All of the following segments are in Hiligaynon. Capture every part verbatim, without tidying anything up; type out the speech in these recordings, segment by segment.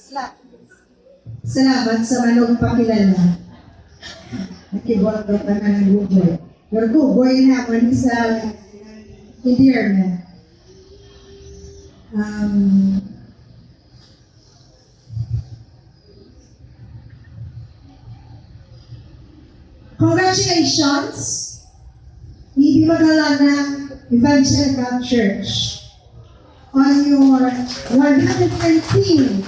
Salamat sa manugpakilala. Nakibuhat ko pa na ng Google. Pero Google na ako ni sa endearment. Um, Congratulations, Ibimagalanan Evangelical Church, on your one hundred nineteen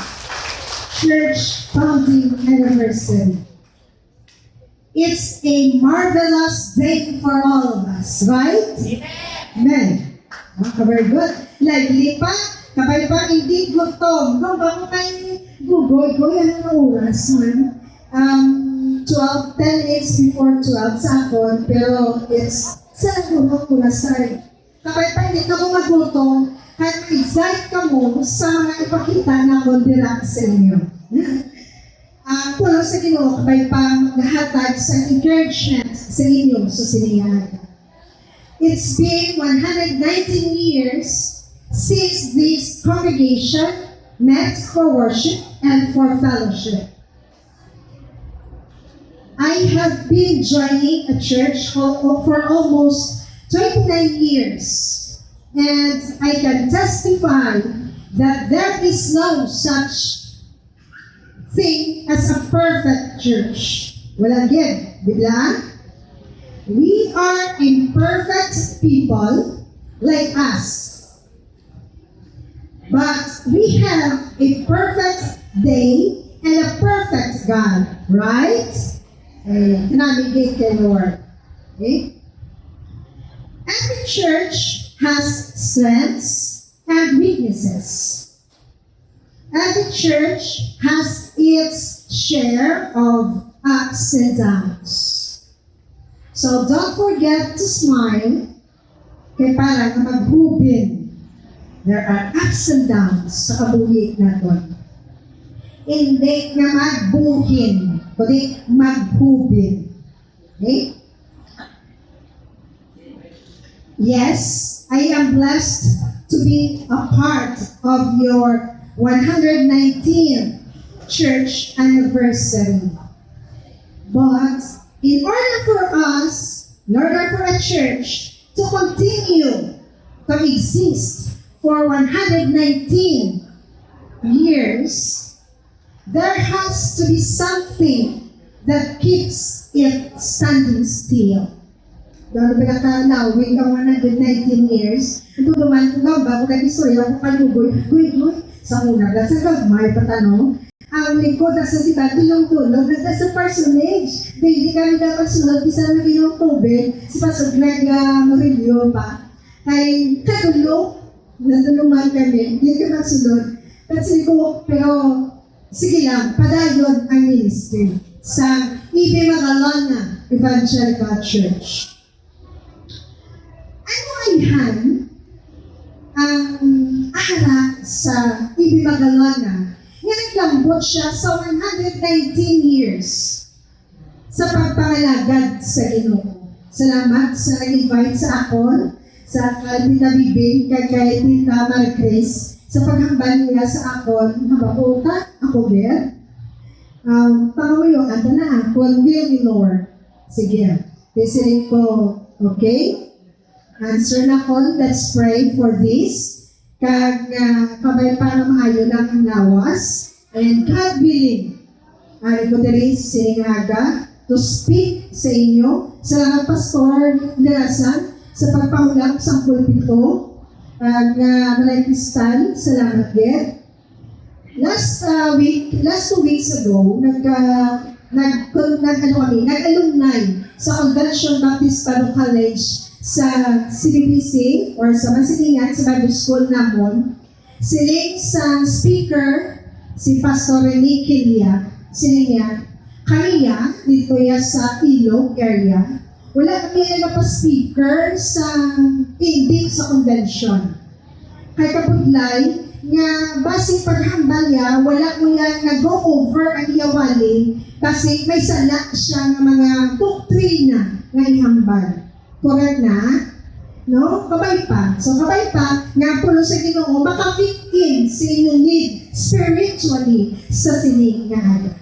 church founding anniversary. It's a marvelous day for all of us, right? Amen. Ah, very good. Lively pa. Kabay pa, hindi gutom. Kung ba ko kay Google ko, yan ang oras man. Um, twelve, ten minutes before twelve sa akon, pero it's sa akon oras, sorry. Kabay pa, hindi ka mo magutom, kaya ma-excite ka mo sa mga ipakita na ko dira sa inyo. Ang pulong sa Ginoo kabay pa maghatag sa encouragement sa inyo sa siningan. It's been one hundred nineteen years since this congregation met for worship and for fellowship. I have been joining a church for, for almost twenty-nine years, and I can testify that there is no such thing as a perfect church. Wala gid, di ba? We are imperfect people like us. But we have a perfect day and a perfect God, right? Eh, navigate kay Lord. Okay? Every church has strengths and weaknesses. Every church has its share of ups and downs. So don't forget to smile kay para nga maghubin. There are ups and downs sa kabuhi naton. Hindi nga magbuhin, kundi maghubin. Okay? Yes, I am blessed to be a part of your one hundred nineteenth church anniversary. But in order for us, in order for a church to continue to exist for one hundred nineteen years, there has to be something that keeps it standing still. Daw na pinaka-allowing ang one hundred nineteen years. Ito naman, ito nga, bago ka istorya, ako kalugoy, guy, guy, sa una, sa gagmay pa tanong, ang lingkod sa sibat, tulong-tulong, nagda sa parsonage. Di, di kami dapat sunod, bisan na yung tubig, si Pastor Greg, ah, Murillo pa. Kay, kadulo, natulungan kami, di ka magsunod. Kasi ko, pero, sige lang, padayon ang ministry sa Ibe Magalona Evangelical Church. Ano ayhan ang ara sa Ibe Magalona nga naglambot siya sa one hundred nineteen years sa pagpangalagad sa Ginoo? Salamat sa nag-invite sa akon, sa kay Tita Bibing, kag kay Tita Maricris, sa paghambal niya sa akon nga mabuta ako gid. Um, pangamuyoan ta na akon, will ni Lord. Sige. Listening ko, okay? Answer na ko, let's pray for this. Kag, ah, kabay pa nga maayo lang ang lawas. And God willing, ari ko diri sa sining aga to speak sa inyo. Salamat, Pastor Derasan, sa pagpahulam sa pulpito. Kag, ah, Balay Kristal, salamat gid. Last, uh, week, last two weeks ago, nag, uh, nag, nag, ano kami, nag-alumni sa Convention Baptist Bible College sa C B P C or sa Masilingan, sa Bible School namon. Siling sa speaker, si Pastor Rene Kilia, siling niya, kami ya, dito ya sa Ilog area, wala kami nagapa-speaker sa ending sa convention. Kay kabudlay nga basig paghambal niya, wala mo yan nag-go over ang iya wali, basig may sala siya nga mga doktrina nga ihambal. Correct na? No? Kabay pa. So, kabay pa nga ang pulong sa Ginoo, makafit sa inyo need spiritually sa sini nga aga.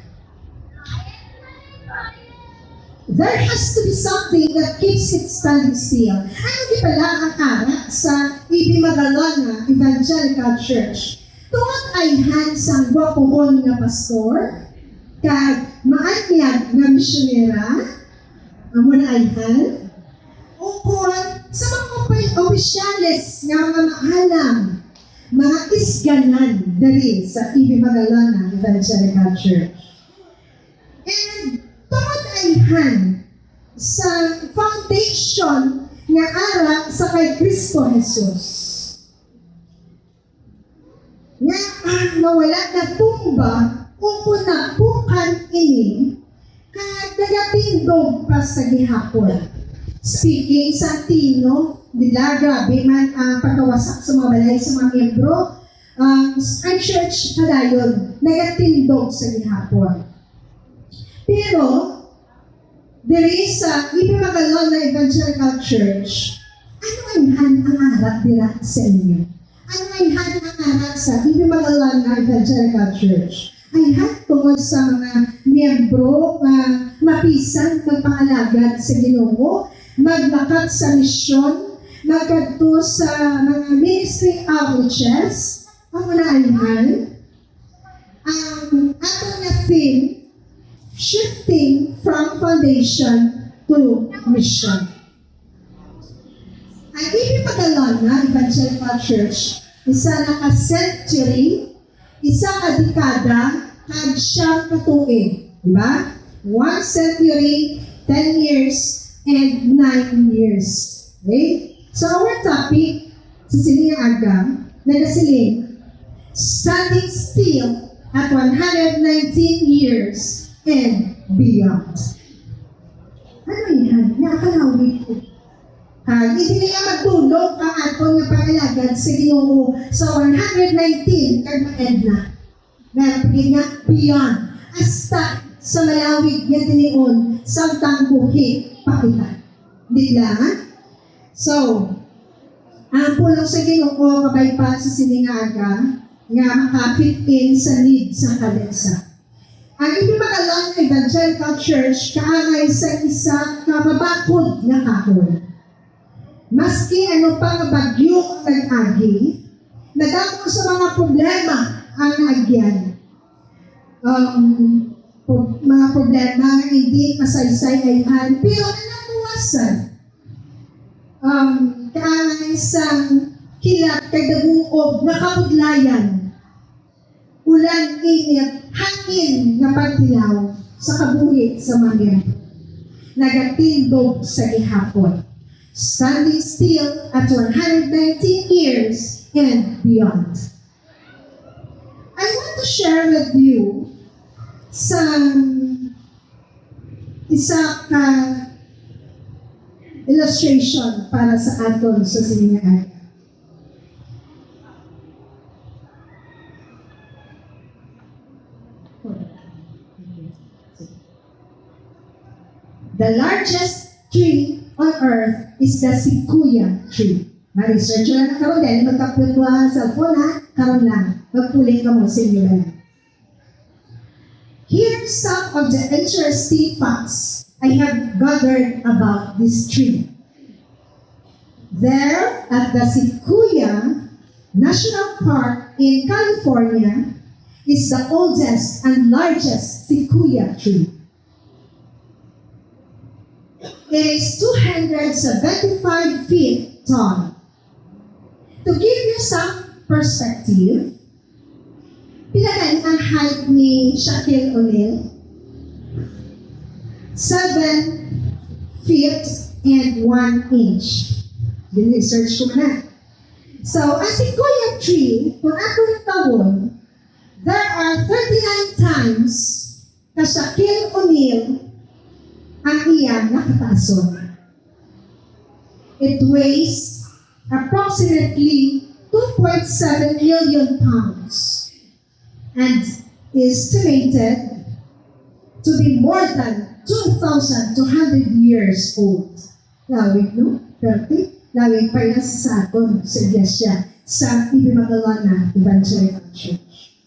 There has to be something that keeps it standing still. Ano di pala ang ara sa Ibimagaloana Evangelical Church? Tungod ayhan sang gwapuhon nga pastor, kag maanyag nga misyonera, amo na ayhan, ukon sa mga opi-, opisyales nga mga maalam, mga isganan diri sa Ibimagaloana Evangelical Church. And tungod ayhan sa foundation nga ara sa kay Cristo Jesus, nga ang nawala natumba ukon napukan ini, kag nagatindog pa sa gihapon. Speaking sa Antiño, nila, grabe man ang pagkawasak sa mga balay sa mga miyembro, ang, ang church padayon nagatindog sa gihapon. Pero diri sa Ibimagaloana Evangelical Church, ano ayhan ang ara dira sa inyo? Ano ayhan ang ara sa Ibimagaloana Evangelical Church? Ayhan tungod sa mga miyembro nga mapisan magpangalagad sa Ginoo, maglakat sa misyon, magkadto sa mga ministry outreaches, amo na ayhan ang aton nga theme, Shifting from Foundation to Mission. Ang Ibimagaloana Evangelical Church, isa na ka century, isa ka dekada, kag siyam ka tuig, di ba? One century, ten years, and nine years. Okay? So, our topic sa sini nga aga, nagasiling, Standing Still at one hundred nineteen Years and Beyond. Ano yan? Nga kalawig ko. Ha, hindi niya magtulog ang aton nga pag-alagad sa Ginoo sa one hundred nineteen kag ma-end na. Nga pagid nga beyond. Hasta sa malawig nga tinion, samtang buhi pa kita. Di ba? So, ang pulong sa Ginoo kabay pa sa sini nga aga nga maka-fit in sa need sa kalensa. Ang Ibimagaloana Evangelical Church kaangay sa isa ka mabakod nga kahoy. Maski ano pa nga bagyo ang nag-agi, madamo sa mga problema ang naagyan. Um, pro-, mga problema nga hindi masaysay ayhan, pero naluwasan. Um, kaangay sang kilat kag daguob nga kabudlayan. Ulan, init, hangin nga pagtilaw sa kabuhi sa mga miyembro. Nagatindog sa gihapon. Standing still at one hundred nineteen years and beyond. I want to share with you some isa ka illustration para sa aton sa sini nga aga. The largest tree on earth is the sequoia tree. Ma-research lang na karon, dahil magkapit mo ang cellphone, ha? Karon lang, magpuli ka mo sa inyo na lang. Here are some of the interesting facts I have gathered about this tree. There at the Sequoia National Park in California is the oldest and largest sequoia tree. It is two hundred seventy-five feet tall. To give you some perspective, pila gani ang height ni Shaquille O'Neal? Seven feet and one inch. Gini-search ko na. So, ang sequoia tree, kung ako yung tawon, there are thirty-nine times ka Shaquille O'Neal ang iya nakataason. It weighs approximately two point seven million pounds and estimated to be more than two thousand two hundred years old. Lawig, no? Thirty? Lawig pa yan sa aton, sa iglesia. sa Ibimagaloana Evangelical Church.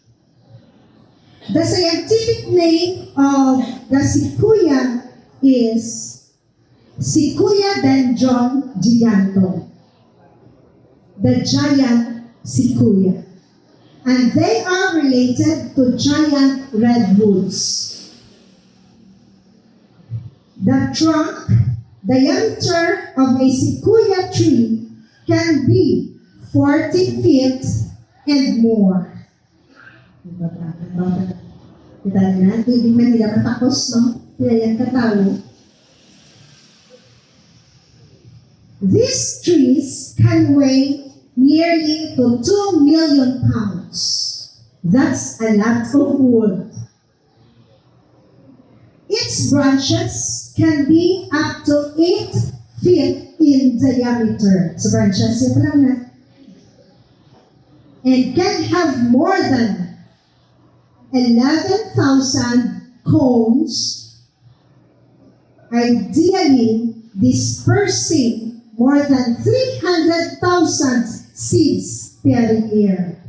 The scientific name of the sequoia is Sequoia dendron giganteum, the giant sequoia, and they are related to giant redwoods. The trunk diameter of a sequoia tree can be forty feet and more. Kita na, hindi man nila matakos, no? Kaya yan katawo. These trees can weigh nearly to two million pounds. That's a lot of wood. Its branches can be up to eight feet in diameter. So, branches, yan pa lang na. And can have more than eleven thousand cones, ideally dispersing more than three hundred thousand seeds per year.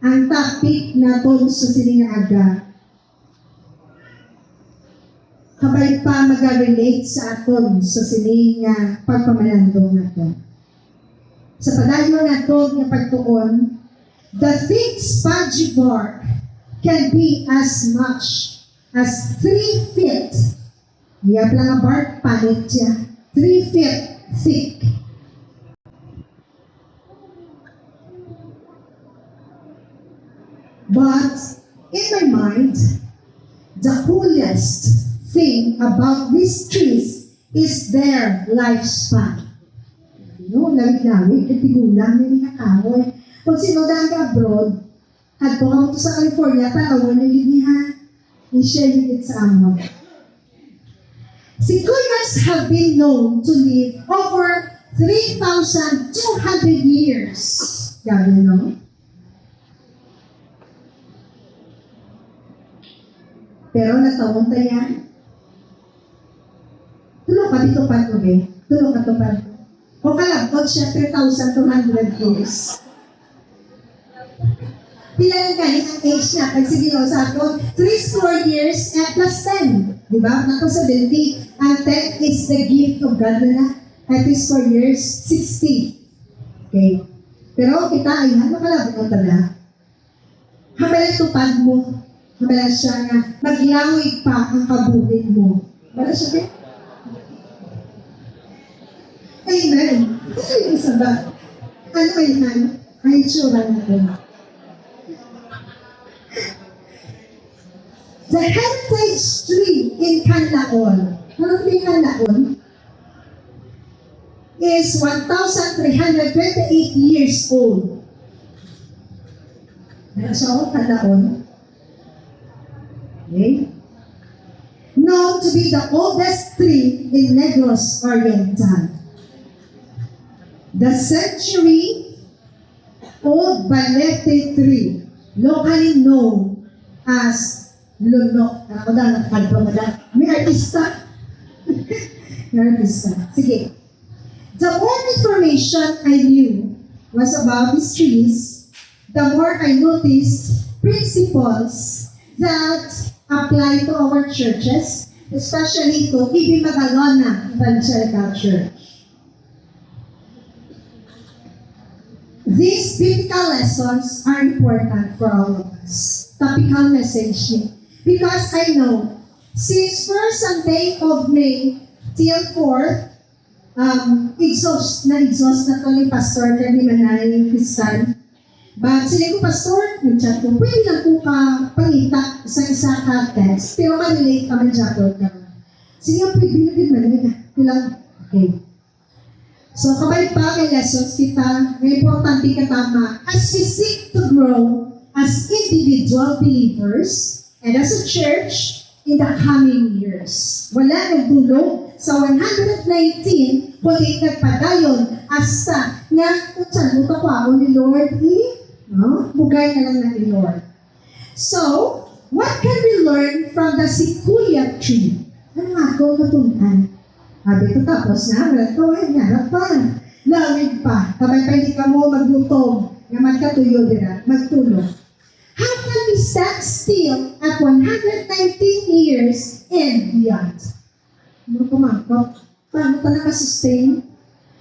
Ang topic naton sa sini nga aga, kabay pa maga-relate sa aton sa sini nga pagpamalandong naton. Sa padayon naton nga pagtuon, the thick spongy bark can be as much as three feet. Iya pala nga bark, panit siya. Three feet thick. But in my mind, the coolest thing about these trees is their lifespan. No, lawig-lawig, katigulang na nga kahoy. Kung sino daan ka abroad, kadto ka mo sa California, tanawan niyo yun, ha? I-share niyo yun sa amon. Sequoias have been known to live over three thousand two hundred years. Grabe, no? Pero natawon ta yan. Tulo ka dito pa to, eh. Tulo ka to pa. Kung kalabot siya, three thousand two hundred years. Pila lang gani ang age na? Pag sige, no, sa ato, three score years and plus ten. Di ba? Nato seventy. Ang ten is the gift of God na na. At three score years, sixty. Okay. Pero kita, ay, ano, kalabot ang taga? Hambala tupad mo. Hambala siya nga, maglawig pa ang kabuhi mo. Hambala siya, be? Amen. Ano yung isa ba? Ano ay man? Ang itsura na to. The heritage tree in Canlaon. Ano yung Canlaon? Is one thousand three hundred twenty-eight years old. Ano siya, oh, Canlaon? Okay. Known to be the oldest tree in Negros Oriental. The century-old balete tree, locally known as Lunok. Ako na, nagpagpamada. May artista. May artista. Sige. The more information I knew was about these trees, the more I noticed principles that apply to our churches, especially to Ibimagaloana Evangelical Church. These biblical lessons are important for all of us. Topical message ni. Because I know, since first Sunday of May till fourth, um, exhaust, na-exhaust na to ni Pastor kag ni Manay Cristan. But sila ko, "Pastor," nag-chat ko, "pwede lang ko ka pangita sa isa ka text, pero ma-relate ka man dyan ka." Sige, pwede na din man, eh. Kailangan, okay. So, kabay pa, may lessons kita, may importante katama. As we seek to grow as individual believers and as a church in the coming years. Wala nagdulog sa one hundred nineteen, kundi nagpadayon hasta nga kung saan mo kakuhaon ni Lord, eh, no? Bugay na lang na ni Lord. So, what can we learn from the sequoia tree? Ano nga akong natunan? Abi ko, tapos na, wala to, ay, nga pa. Lawig pa. Kabay pa hindi ka mo magutom. Nga magkatuyo dira, magtulog. How can we stand still at one hundred nineteen years and beyond? Ano ko, mangkok? Paano ta naka-sustain?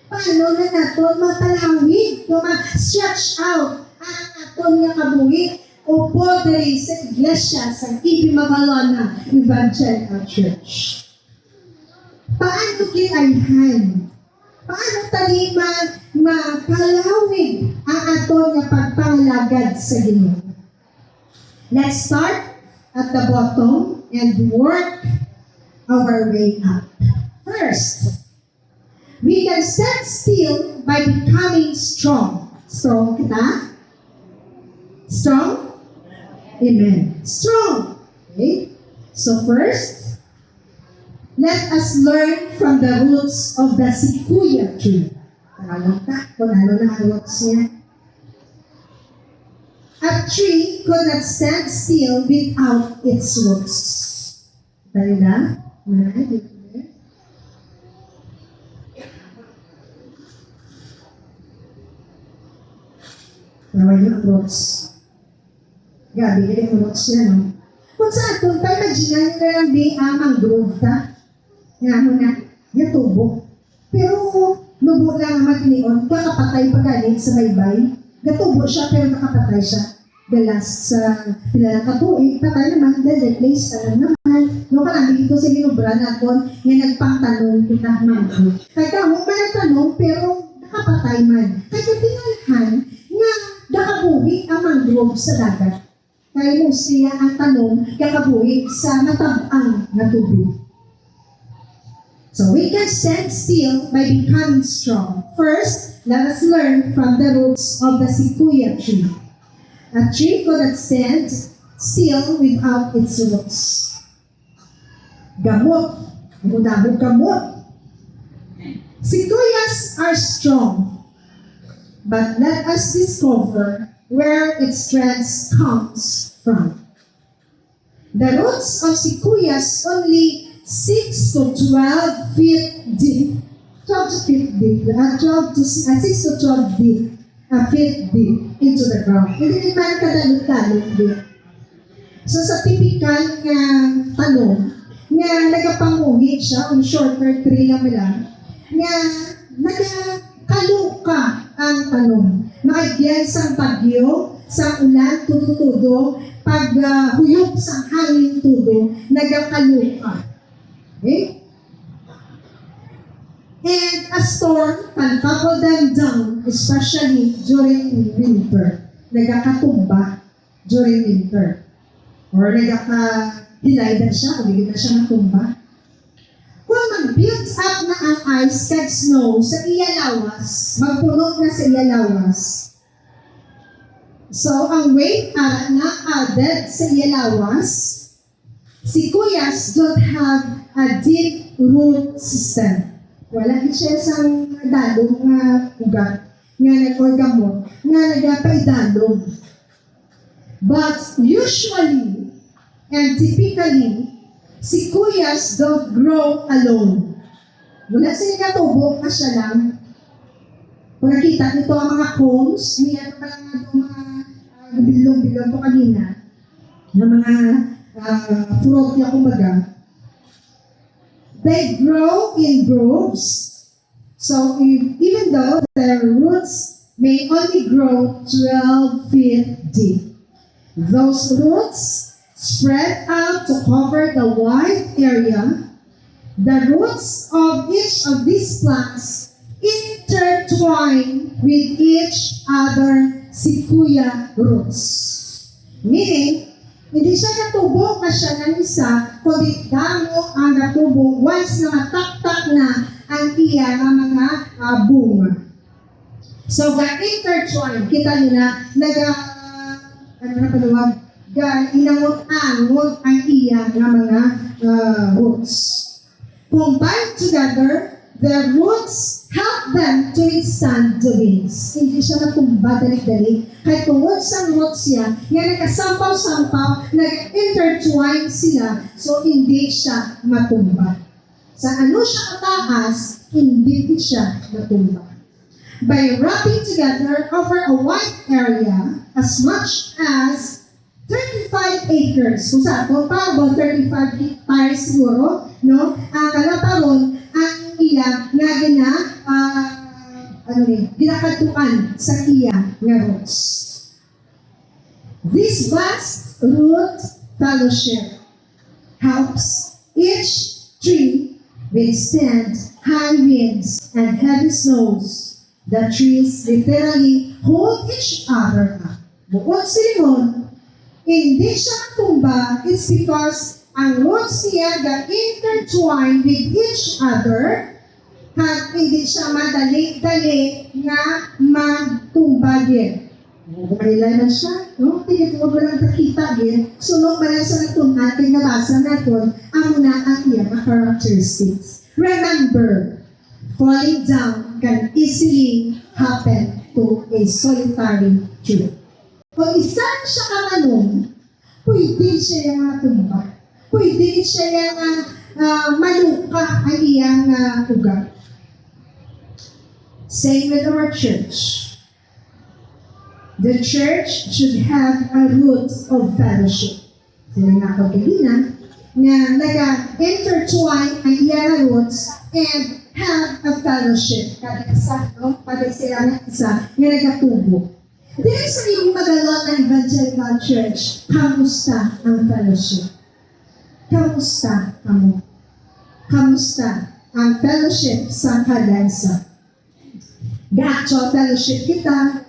Paano na naton mapalawig o ma-stretch out ang aton nga kabuhi upod diri sa iglesia sa Ibimabaloana Evangelical Church? Paano gid ayhan? Paano tani ma-, mapalawig ang aton nga pagpangalagad sa Ginoo? Let's start at the bottom and work our way up. First, we can stand still by becoming strong. Strong kita? Strong? Amen. Strong. Okay? So first, let us learn from the roots of the sequoia tree. Tagalog ta, kung ano na ang roots niya. A tree could not stand still without its roots. Dahil na, Tawag yung roots. Grabe, yung roots niya, no? Kung sa aton, pa-imagine na lang di, ah, mangrove ta. Nga mo na, nga tubo. Pero, lubo lang ang matinion, kakapatay pa gani sa baybay. Gatubo siya, pero nakapatay siya. The last sa pila lang ka tuig, patay naman, then replace na lang naman. No, kanami ito sa ginobra naton, nga nagpangtanom kita, mga. Kay kamo man ang tanom, pero nakapatay man. Kay katingalhan nga nakabuhi ang mangrove sa dagat. Kay mo siya ang tanom, kakabuhi sa matab-ang nga tubig. So we can stand still by becoming strong. First, let us learn from the roots of the sequoia tree. A tree could not stand still without its roots. Gamot. Ang unabog gamot. Sequoias are strong, but let us discover where its strength comes from. The roots of sequoias only six to twelve feet deep. Twelve feet deep, ah, twelve to, ah, six to twelve deep, ah, feet deep into the ground. Hindi man kadalog-dalog deep. So, sa tipikal nga tanom, nga nagapanguhi siya, ang shorter tree lang nila, nga nagakaluka ang tanom. Maagyan sang bagyo, sang ulan, tudo-tudo, pag, ah, huyop sang hangin tudo, nagakaluka. Okay? And a storm can topple them down, especially during winter. Nagakatumba during winter. Or nagakahilay na siya, o di na siya natumba. Kung mag-build up na ang ice kag snow sa iya lawas, magpuno na sa iya lawas. So, ang weight ara na added sa iya lawas, sequoias don't have a deep root system. Wala gid siya sang dalom nga ugat nga nag-, or gamot nga nagapaidalom. But usually, and typically, sequoias don't grow alone. Wala sila katubo nga siya lang. Kung nakita nito ang mga cones, may ano pa lang nga itong mga, ah, bilog-bilog ko kanina, na mga, ah, fruit niya, kumbaga. They grow in groves. So, e-, even though their roots may only grow twelve feet deep, those roots spread out to cover the wide area. The roots of each of these plants intertwine with each other sequoia roots. Meaning, hindi siya katubo nga siya lang isa, kundi damo ang natubo once nga mataktak na ang iya nga mga, ah, bunga. So, ga-intertwine, kita niyo na, naga-, ano na paluwag, ga-inangot-angot ang iya nga mga, ah, roots. Combined together, their roots help them to withstand the winds. Hindi siya matumba dali-dali. Kay tungod sa roots siya, nga nagkasampaw-sampaw, nag-intertwine sila, so hindi siya matumba. Sa ano siya kataas, hindi siya natumba. By wrapping together over a wide area, as much as thirty-five acres. Kung sa ato pa, about thirty-five hectares siguro, no? Ang kalapagon, ang iya nga gina, ah, ano ni, ginakadtuan sa iya nga roots. This vast root fellowship helps each tree withstand high winds and heavy snows. The trees literally hold each other up. Bukod silingon, hindi siya matumba, it's because ang roots niya ga-intertwine with each other, kag hindi siya madali-dali nga magtumba gid. Mailay man siya, no? Tingnan mo lang nakita gid. Sunog man lang sa natun-an kay nabasa naton, amo na ang iya nga characteristics. Remember, falling down can easily happen to a solitary tree. Kung isa lang siya ka manong, pwede siya yang matumba. Pwede siya yang, ah, ah, maluka ang iyang, ah, ugat. Same with our church. The church should have a root of fellowship. Sila nga pagkagina, nga naga-intertwine ang iya nga roots and have a fellowship. Kada isa, no? Kada sila nga isa nga nagatubo. Diri sa inyong magalon nga Evangelical Church, kamusta ang fellowship? Kamusta kamo? Kamusta ang fellowship sa kada isa? Ga-actual fellowship kita.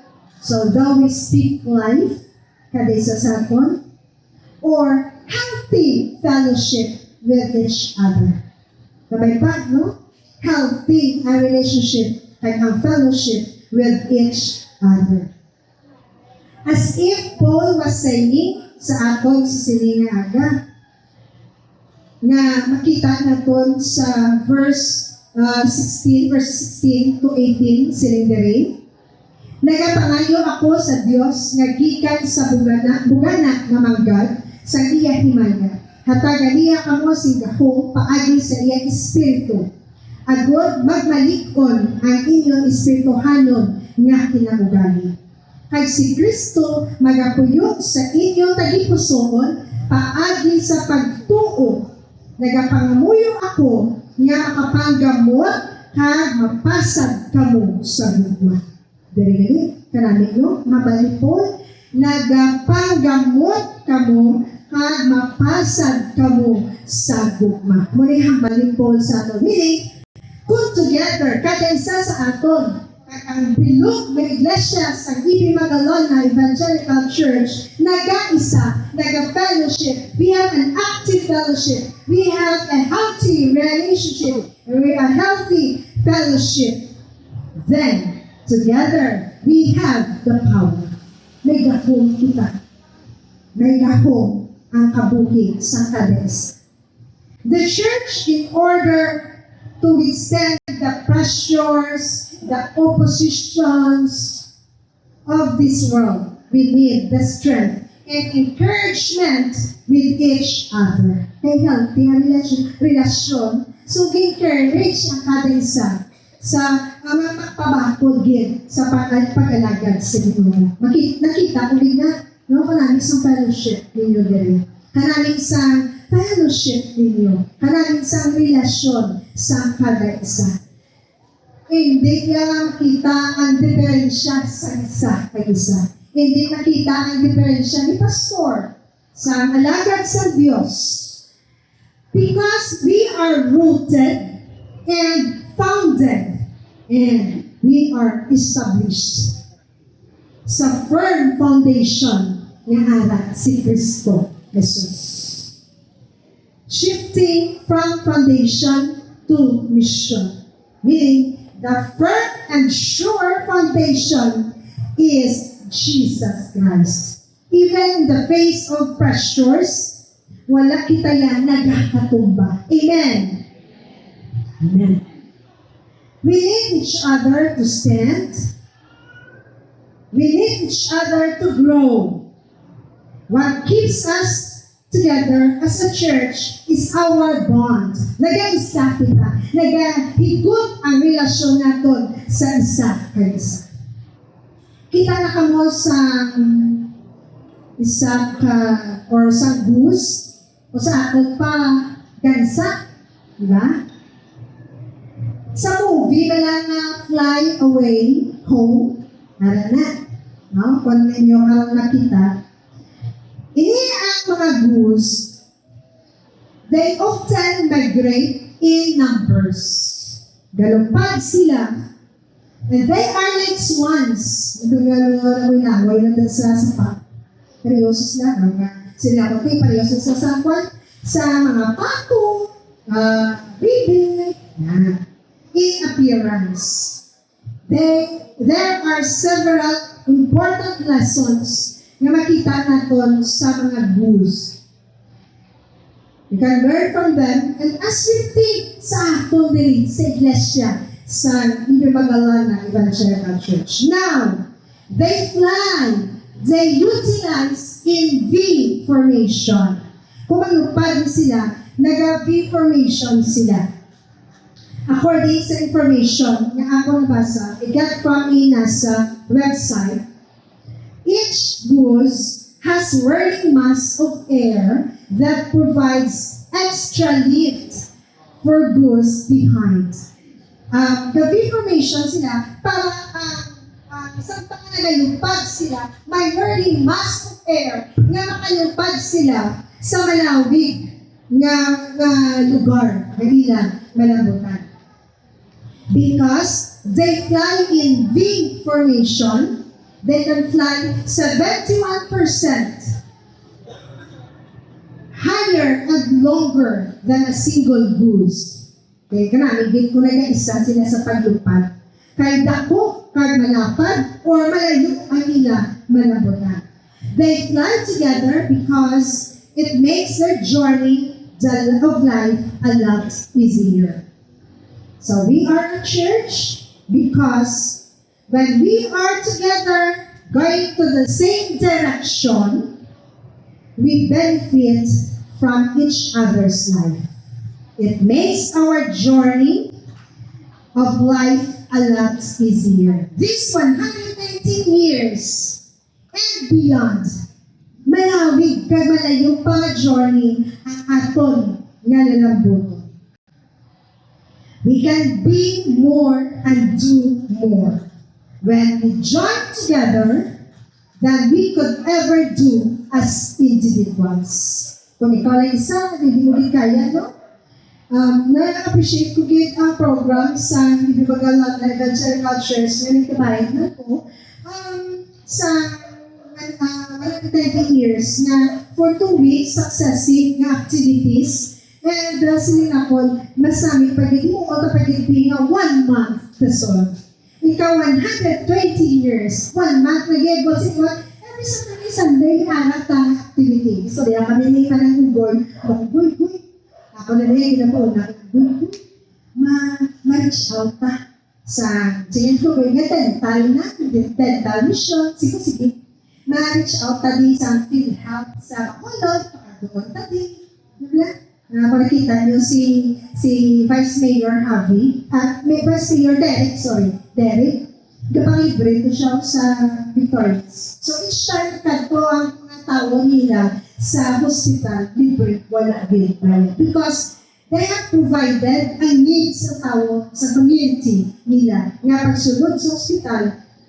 So, do we speak life kada isa sa aton? Or healthy fellowship with each other? Kabay pa, no? Healthy ang relationship kag ang fellowship with each other. As if Paul was saying sa aton sa sini nga aga, nga makita naton sa verse, ah, sixteen, verse sixteen to eighteen, siling diri, "Nagapangayo ako sa Dios nga gikan sa bugana, bugana nga manggad sa iya himaya, hatagan niya kamo sing gahom paagi sa iya Espiritu, agod magmalig-on ang inyo espirituhanon nga kinaugali. Kag si Cristo magapuyo sa inyo tagipusoon paagi sa pagtuo. Nagapangamuyo ako nga makapanggamot kag mapasad kamo sa gugma." Diri gani, kanami, no? Hambal ni Paul, "Nagapanggamot kamo kag mapasad kamo sa gugma." Mao ni hambal ni Paul sa aton. Meaning, come together, kada isa sa aton, kag ang bilog nga iglesia sa Ibig Magalona Evangelical Church, nagaisa, naga-fellowship. We have an active fellowship. We have a healthy relationship. We are healthy fellowship. Then, together, we have the power. May gahom kita. May gahom ang kabuhi sa kada isa. The church, in order to withstand the pressures, the oppositions of this world, we need the strength and encouragement with each other. Kay healthy ang relasyon, relasyon. So, encourage ang kada isa sa, ah, mga magpabakod gid sa pag-, pag-alagad sa Ginoo. Maki-, nakita ko rin nga, no, kanami sang fellowship ninyo diri. Kanami sang fellowship ninyo. Kanami sang relasyon sa kada isa. Hindi niya makita ang diferensya sa isa kag isa. Hindi makita ang diferensya ni pastor, sa alagad sa Dios. Because we are rooted and founded, and we are established sa firm foundation nga ara si Cristo Jesus. Shifting from foundation to mission. Meaning, the firm and sure foundation is Jesus Christ. Even in the face of pressures, wala kita yan nagakatumba. Amen. Amen. We need each other to stand. We need each other to grow. What keeps us together as a church is our bond. Nagaisa kita. Nagahigot ang relasyon naton sa isa kag isa. Kita na kamo sa isa ka, or sa goose, o sa aton pa gansa, di ba? Sa movie, wala nga Fly Away Home. Ara na. No? Kung ninyo ang nakita. Ini ang mga goose, they often migrate in numbers. Galupad sila. And they are like swans. Ito nga mga namoy-namoy na sa sapa. Seryoso sila, no? Nga sila ko, pareho sa sangkwan, sa mga pato, uh, bibi, na. In appearance. They, there are several important lessons nga makita naton sa mga goose. You can learn from them, and as we think sa aton diri sa iglesia sa Imbimagalan Evangelical Church. Now, they fly, they utilize in V formation. Kung manglupad sila, naga-V formation sila. According sa information nga ako nabasa, I got from a NASA website, each goose has whirling mass of air that provides extra lift for goose behind. Um, the V formation sila para ang uh, samtang nagalupad sila, may whirling mass of air nga makalupad sila sa malawig nga, nga lugar nga ila malambutan. Because they fly in V formation, they can fly seventy-one percent higher and longer than a single goose. Kaya kana, may gid ko na isa sila sa paglupad. Kay dako, kag malapad, or malayo ang ila malabutan. They fly together because it makes their journey of life a lot easier. So we are a church because when we are together going to the same direction, we benefit from each other's life. It makes our journey of life a lot easier. This one hundred nineteen years and beyond, malawig kag malayo pa nga journey ang aton nga lalambuton. We can be more and do more when we join together than we could ever do as individuals. Kung ikaw lang isa, hindi mo gid kaya, no? Um, na-appreciate ko gid ang program sa Imbimagalan Evangelical Church nga nagkabayad na ko. Um, sa uh, one hundred twenty years na for two weeks successive nga activities. And uh, sila nga po, masami pa gid, himuon ta pa gid nga one month kasod. Ikaw, one hundred twenty years, one month na gid, what's it what? Every Saturday, Sunday, may anak ta nga activity. So, diya kami ni Manang Ugoy, Ugoy, Ugoy. Ako na rin, ginapauna, Ugoy, Ugoy. Ma, ma-reach out ta sa, sige ko, Ugoy, nga dental na, dental mission, sige, sige. Ma-reach out ta din sa PhilHealth sa Bacolod, pakaduon ta din. Diba? Na makikita niyo si si Vice Mayor Javi, at may Vice Mayor Derek, sorry, Derek. Gapanglibre to siya sa Victorias. So each time kadto ang mga tawo nila sa hospital, libre, wala gid bayad. Because they have provided ang needs sa tawo sa community nila. Nga pagsulod sa hospital,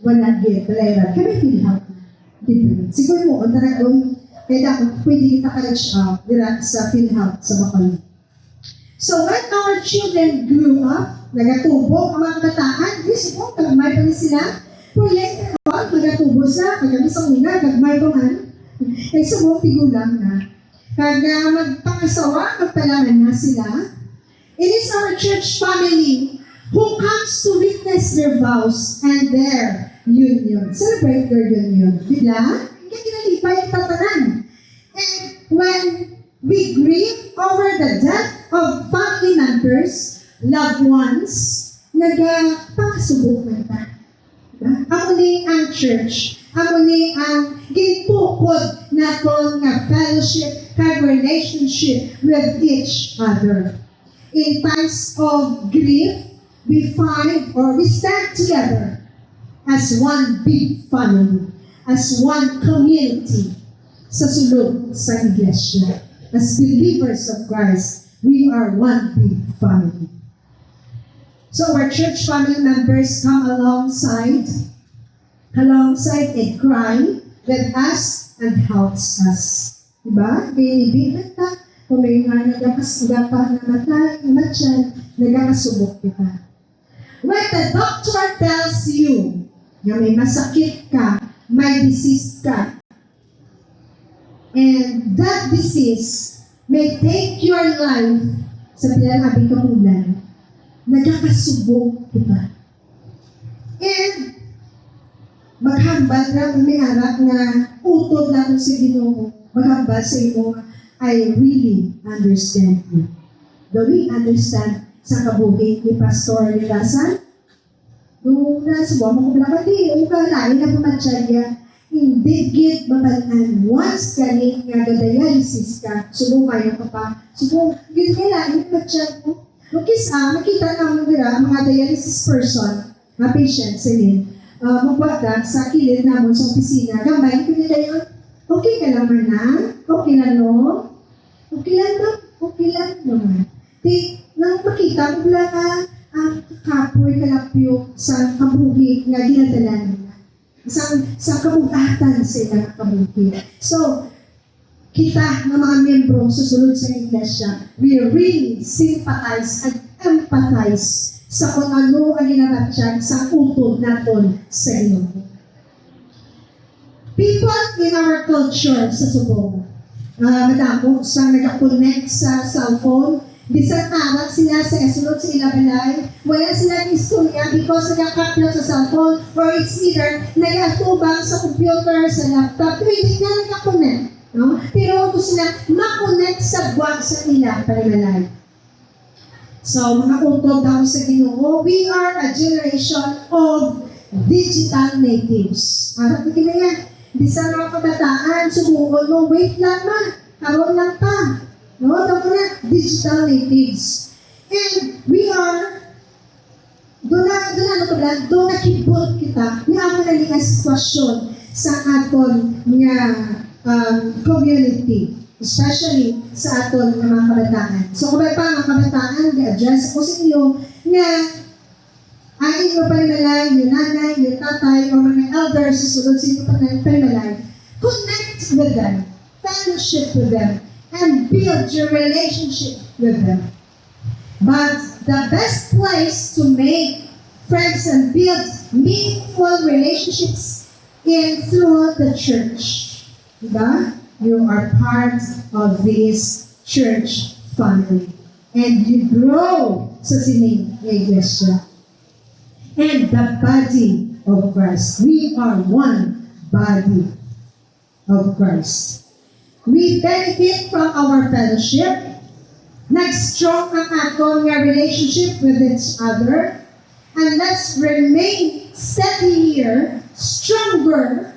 wala gid bayad. Kami PhilHealth na. Libre. Siguro mo, ang taragong, kaya dapat pwede kita ka-reach out dira sa PhilHealth sa Bacolod. So when our children grew up, nagatubo ang mga kabataan, di subong, gagmay pa ni sila. Pero later on, magatubo sila, pagkami sa una, gagmay pa man. Kay subong, tigulang na. Kag uh, magpangasawa, magpalaman na sila. It is our church family who comes to witness their vows and their union. Celebrate their union. Di ba? Kaya kinalipay ang tatanan. And when we grieve over the death of family members, loved ones, nagapangasubo man ta. Diba? Amo ni ang church. Amo ni ang Gintukod naton nga fellowship kag relationship with each other. In times of grief, we find or we stand together as one big family, as one community sa sulod sa iglesia. As believers of Christ, we are one big family. So our church family members come alongside, alongside and cry with us and helps us. Diba? Kaya hindi lang ta, kung may nga nagakas-, gapa namatay, namatyan, nagakasubok kita. When the doctor tells you nga may masakit ka, may disease ka, and that disease may take your life sa pila nga abi ka bulan, nagakasubok kita. And maghambal ra kung may ara nga utod naton sa Ginoo, maghambal sa imo nga, "I really understand you." Do we understand sa kabuhi ni Pastor Lilasan? Do na, subo mo kung bala ka, di, o ka, lain na pumatsyag ya. Hindi gid mabal-an once gani nga ga-dialysis ka, subo mayo ka pa, subo, gid nga lain na matsyag mo. Kung kis-a, makita namon dira, mga dialysis person, nga patient, sini, ah, magwada sa kilid namon sa opisina. Gambay ko nila yun. "Okay ka lang, man, ah? Okay lang, no? Okay lang, no? Okay lang, no, man?" Di, nang makita ko lang nga, ang kakapoy, kalapyo sa kabuhi nga ginadala nila. Sa, sa kabugatan sa ilang kabuhi. So, kita nga mga miyembro sa sulod sa iglesia, we really sympathize and empathize sa kung ano ang ginabatyag sa utod naton sa Ginoo. People in our culture sa subong, ah, madamo sa nagakonek sa cellphone, bisan ara sila sa sulod sa ila balay, wala sila istorya because nagakaplot sa cellphone or it's either nagatubang sa computer, sa laptop, pero hindi na nagakonek. No? Pero gusto na makonek sa gwa sa ila panimalay. So, mga utod daw sa Ginoo, we are a generation of digital natives. Harap na kini nga. Bisan mga kabataan, subuon mo, wait lang, ma. Karon lang pa. No? Daw ko na, digital natives. And we are Duna, duna, ano ko lang, duna kibot kita nga amo na ni ang sitwasyon sa aton nga, um, community, especially sa aton nga mga kabataan. So, kung may pa mga kabataan, i-address ko sa inyo nga ang inyo panimalay, yung nanay, yung tatay, o mga elders sa sulod sa inyo panimalay, panimalay, connect with them, fellowship with them, and build your relationship with them. But the best place to make friends and build meaningful relationships in through the church. Diba? You are part of this church family. And you grow sa sining iglesia. And the body of Christ. We are one body of Christ. We benefit from our fellowship. Nag-strong ang aton nga relationship with each other. And let's remain steady here, stronger,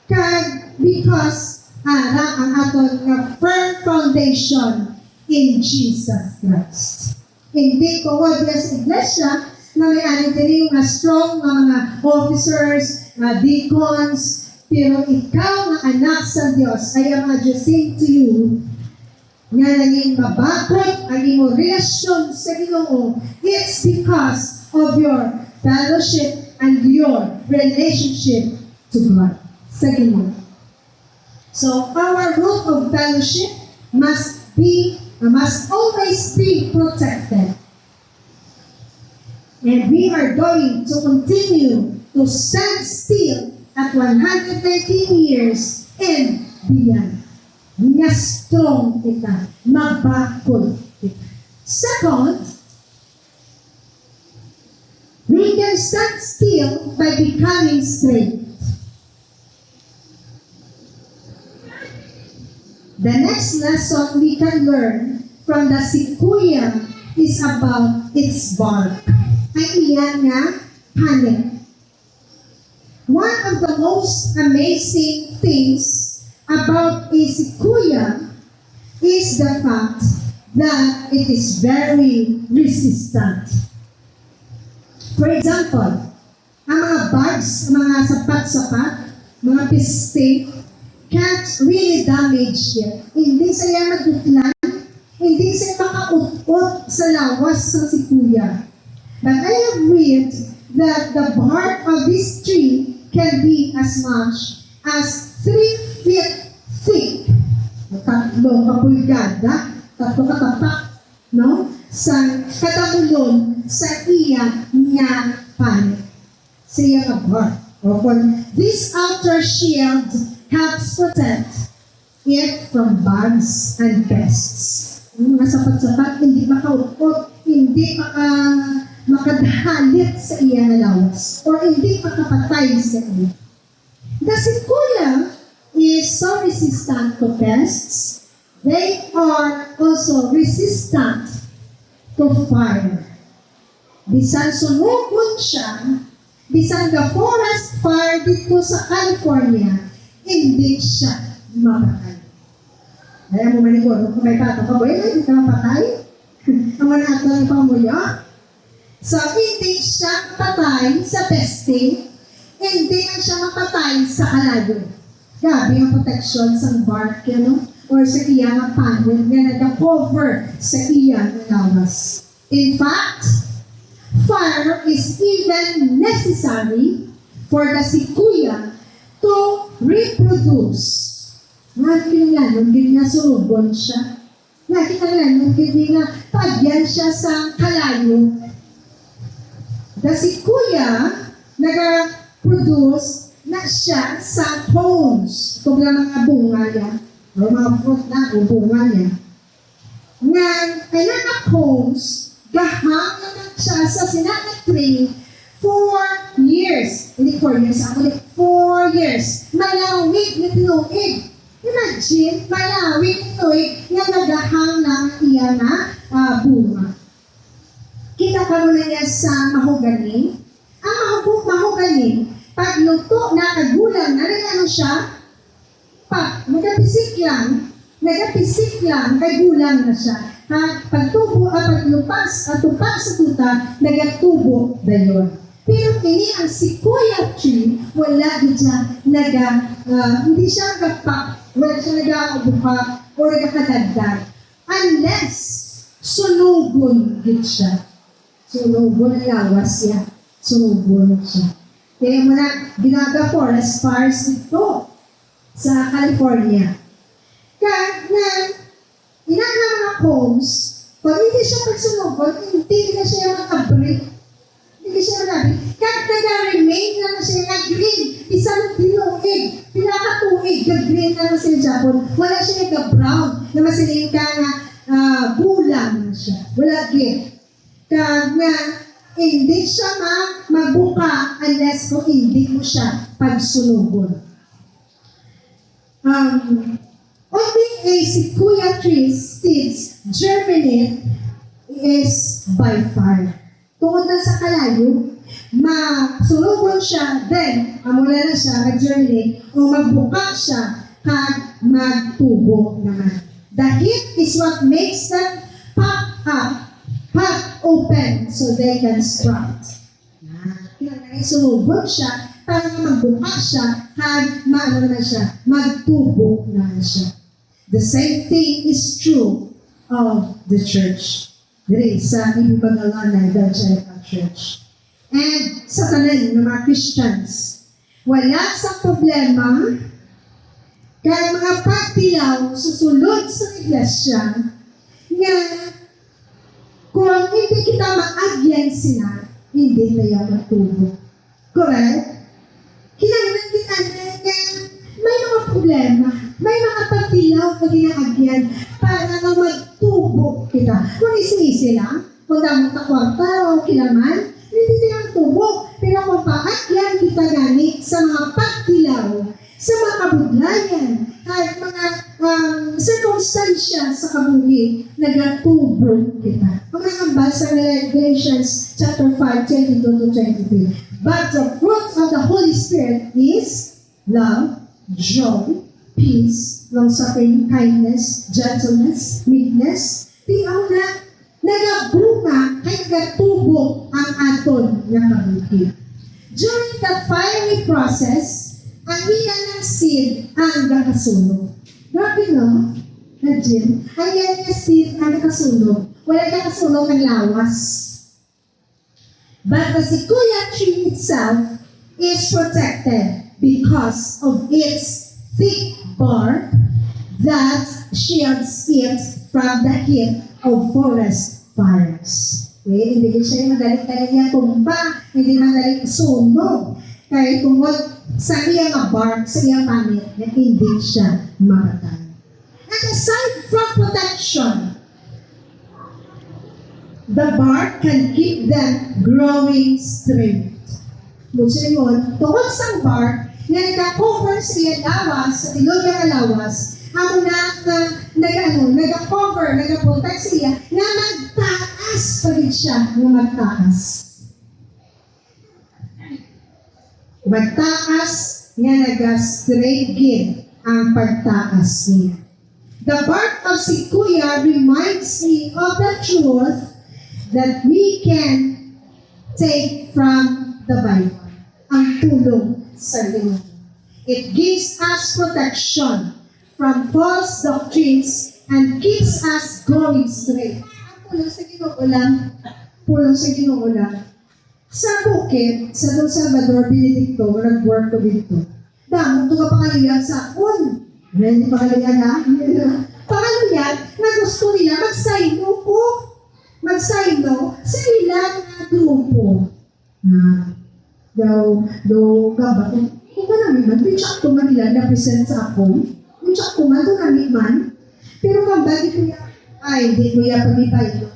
kag because ara ang aton nga firm foundation in Jesus Christ. Hindi ko diya sa iglesia nga may ani diri nga strong nga mga officers, nga deacons, pero ikaw nga anak sa Dios, I am addressing to you, nga naging mabakod ang imo relasyon sa Ginoo, it's because of your fellowship and your relationship to God, sa Ginoo. So, our root of fellowship must be, must always be protected. And we are going to continue to stand still at one hundred thirteen years and beyond. Nga strong kita, mabakod kita. Second, we can stand still by becoming straight. The next lesson we can learn from the sequoia is about its bark. Ang iya nga panit. One of the most amazing things about a sequoia is the fact that it is very resistant. For example, ang mga bugs, ang mga sapat-sapat, mga peste, can't really damage it. Hindi sila madutlan, hindi sila makaut-ot sa lawas sa sequoia. But I have read that the bark of this tree can be as much as three feet thick. Tatlo ka pulgada, tatlo ka tapak, no? Sa kadamulon sa iya nga panit. Sa iya nga bark. O kung this outer shield helps protect it from bugs and pests. Ang mga sapat-sapat, hindi makaut-ot, hindi maka, makadahalit sa iya nga lawas, or hindi makapatay sa iya. The sequoia is so resistant to pests, they are also resistant to fire. Bisan sunugon siya, bisan ga-forest fire dito sa California, hindi siya mapatay. Kaya mo maniguro, kung may bata ka, "Boy, hindi ka mapatay?" Ang mga atang pamuyo. So, hindi siya patay sa peste, hindi lang siya mapatay sa kalayo. Grabe ang protection sa bark, you know, or sa iya nga panit nga nag-cover sa iya nga lawas. In fact, fire is even necessary for the sequoia to reproduce. Nga kinahanglan, gid nga sunugon siya. Nga kinahanglan, gid nga paagyan siya sa kalayo. The sequoia nagaproduce na siya sa cones. Ito nga mga bunga niya, o mga fruit na o bunga niya. Nga, kaya nga cones, gahang na siya sa sinana tree for years. Hindi four years, ako, four years. Malawig na tinuig. Imagine, malawig na tinuig nga nagahang na ang iya nga, ah, bunga. Kita ka mo na niya sa mahogany. Ang mahugo-, mahogany, pag luto na, kag gulang na, nag-ano siya? Pa, nagapisik lang, nagapisik lang, kay gulang na siya. Ha? Pagtubo, ah, paglupas, at tupa sa tuta, nagatubo dayon. Pero ini ang sequoia tree, wala gid siya naga, ah, hindi siya nagapak, wala siya nagabuka o nagakadagdag. Unless, sunugon gid siya. Sunugon ang lawas siya. Sunugon siya. Kaya mo na, ginaga forest fires dito sa California. Kaya nga, ina nga mga cones, pag hindi siya pagsunugon, hindi na siya mag-abri. Hindi siya mag-abri. Kaya nag-remain na na siya nga green. Isa na tinuig, pinakatuig, nga green na na siya Japon. Wala siya nag-brown na masiling ka nga, ah, bulang na siya. Wala green. Kag nga, hindi siya ma-, magbuka unless kung hindi mo siya pagsunugon. Um, only a sequoia tree's seeds germinate is by fire. Tungod na sa kalayo, masunugon siya, then, amo na na siya, mag-germinate, o magbuka siya, kag magtubo naman. The heat is what makes them pop up, pop open, so they can sprout. Na, kinahanglan sunugon siya para nga magbuka siya, kag maano na siya, magtubo na siya. The same thing is true of the church. Diri sa Ibibagalanay Evangelical Church. And sa tanan nga mga Christians, wala sa problema kay mga pagtilaw sa sulod sa iglesia nga kung hindi kita maagyan sila, hindi kaya matubo. Correct? Kinahanglan kita na nga may mga problema, may mga pagtilaw nga ginaagyan para nga magtubo kita. Kung isi-isi lang, kung damo ta kwarta o kilaman, hindi tayo magtubo. Pero kung paagyan kita gani sa mga pagtilaw, sa mga kabudlayan, kag mga, um, sirkumstansya sa kabuhi, nagatubo kita. Ang mga ambasa nga Galatians chapter five, twenty-two to twenty-three. But the fruit of the Holy Spirit Spirit is love, joy, peace, long-suffering, kindness, gentleness, meekness. Di amo na nagabunga kay nagatubo ang aton nga kabuhi. During the fiery process, ang iya nga seed ang gakasunog. Grabe, no? Imagine, ang iya nga seed ang gakasunog. Wala gakasunog ang lawas. But the sequoia tree itself is protected because of its thick bark that shields it from the heat of forest fires. Okay? Hindi siya yung madali-dali niya tumba, hindi madali sunog. Kaya tungod sa iya nga bark, sa iya panit, na hindi siya mamatay. And aside from protection, the bark can keep them growing straight. Musingon, tungod sang bark nga nag-cover sa iya lawas, sa bilog nga lawas, amo na nga nag-, ano, nag-cover, nag-protect sa iya, nga magtaas pa gid siya, nga magtaas. Magtaas nga naga-straight gid ang pagtaas niya. The bark of sequoia reminds me of the truth that we can take from the Bible. Ang pulong sa Ginoo. It gives us protection from false doctrines and keeps us going straight. Ang pulong sa Ginoo lang, pulong sa Ginoo lang. Sa bukid, sa Don Salvador Benedicto, nga nag-work ko dito. Damo to nga pangaluyan sa akon. Ready pangaluyan, ha? Pangaluyan nga gusto nila magsaylo ko. Magsaylo sa ilang, ah, grupo. Na, daw, daw, gaba ko. Kung ka namin man, di check ko man nila na-present sa akon. Di check ko man, doon namin man. Pero kung ba, di ko ya-, ay, di ko ya pag-ibay.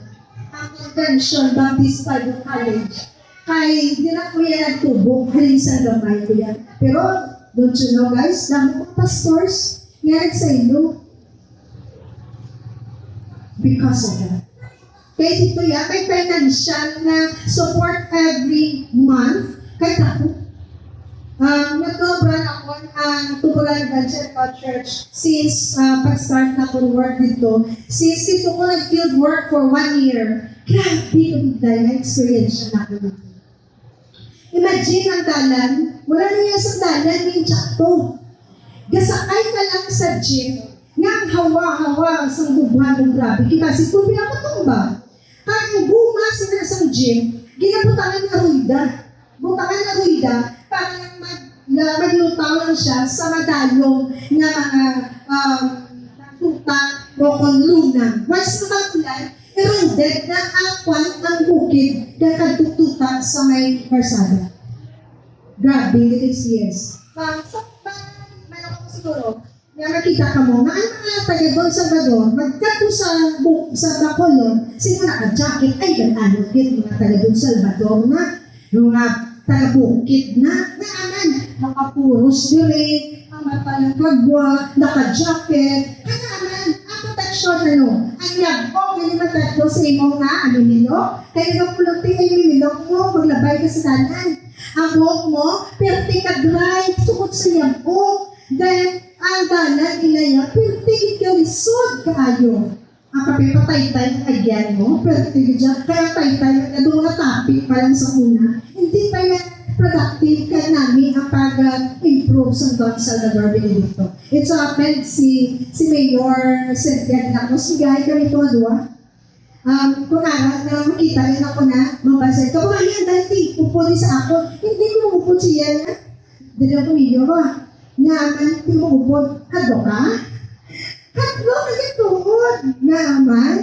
Ang convention, Baptist Bible College. Kay, di na ko ya nagtubo. Halin sa gamay ko ya. Pero, don't you know, guys, damo mga pastors nga nagsaylo. Because of that. Kay dito ya, may financial nga support every month. Kay tapo. Um, nag-obra na ako ang Tuburan Evangelical Church since, uh, pag-start na akong work dito. Since dito ko nag-field work for one year, grabe ang dahil na experience na ako dito. Imagine ang dalan, wala na niya sa dalan yung tsakto. Gasakay ka lang sa jeep, nga ang hawa-hawa sa bubuhan mong grabe. Kita si Kuya pinapatumba. Kag ang guma sina sang jeep, ginabutangan nga ruida. Butangan nga ruida para lang mag-, na maglutaw lang siya sa madalom nga mga, um, tuta o kung lunang. Once na magulan, eroded na ang kwan, ang bukid, nga kadtututa sa may karsada. Grabe, it is, yes. Um, sa, may, may ako siguro, nga makita ka mo, nga ang mga taga Don Salvador, magkadto sa bu-, sa Bacolod, sila naka-jacket, ay, nag-ano, yun, mga taga Don Salvador na, yung mga taga-bukid na, nga aman, nakapuros diri, ang mata ng kagwa, naka-jacket, kaya aman, ang proteksyon, ano, ang yabok, hindi magkadto sa imo nga, ano nilo, kaya nagapuluti ang nilo mo, maglabay ka sa dalan. Ang buhok mo, perti ka dry, sukot sa yabok. Then, ang dalan, inaya, perti ka lisod kaayo. Ang kapipatay-tay ang agyan mo, perti ka dyan. Kaya taytay, nga doon nga topic pa lang sa una. Hindi pa yan productive kay nami ang pag-improve sa Don Salvador Benedicto. It so happened, si, si Mayor Cynthia Ginacos, sige, ay kami ito, duwa. Um, kung ara na makita niya ako na, mabasa ito. Kung ano yan, dati, upod sa ako. Hindi ko upod siya na. Dali ako niyo ba? Nga man, hindi mo upod. Hadlo ka? Hadlo ka yung tuhod. Nga man,